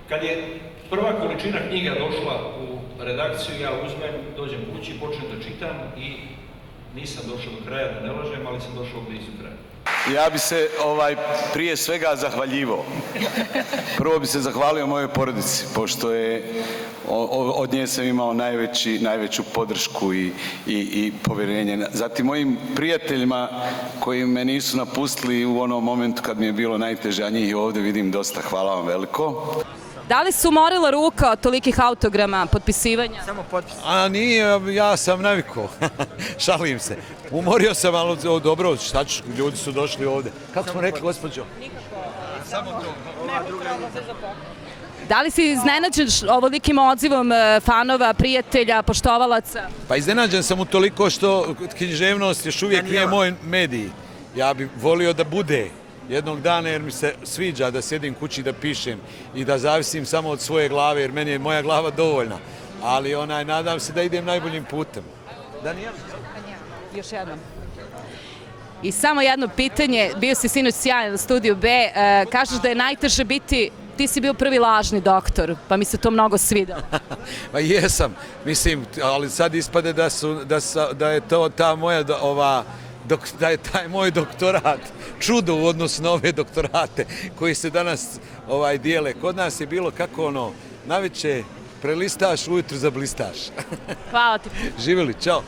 Kad je prva količina knjiga došla u redakciju, ja uzmem, dođem kući, počnem da čitam i nisam došao do kraja, da ne lažem, ali sam došao blizu kraja. Ja bi se prije svega zahvaljivao. Prvo bi se zahvalio mojoj porodici, pošto je od nje sam imao najveću podršku i povjerenje. Zatim mojim prijateljima koji me nisu napustili u onom momentu kad mi je bilo najteže, a njih ovdje vidim dosta, hvala vam veliko. Da li su umorila ruka od tolikih autograma, potpisivanja? Samo potpis. A nije, ja sam navikao, šalim se. Umorio sam, ali dobro, šta ću, ljudi su došli ovdje. Kako smo rekli, gospođo? Samo to. Ova druga Da li si iznenađen ovolikim odzivom fanova, prijatelja, poštovalaca? Pa iznenađen sam utoliko što književnost još uvijek nije moj medij. Ja bih volio da bude jednog dana jer mi se sviđa da sjedim kući da pišem i da zavisim samo od svoje glave jer meni je moja glava dovoljna. Ali nadam se da idem najboljim putem. Danijel? Još jednom. I samo jedno pitanje, bio si sinoć sjajan na Studiju B, kažeš da je najteže biti, ti si bio prvi lažni doktor, pa mi se to mnogo svidalo. Pa jesam, mislim, ali sad ispade da je to ta moja da je taj moj doktorat čudo u odnosu na ove doktorate koji se danas dijele. Kod nas je bilo kako navečer prelistaš, ujutro zablistaš. Hvala ti. Živjeli, čao.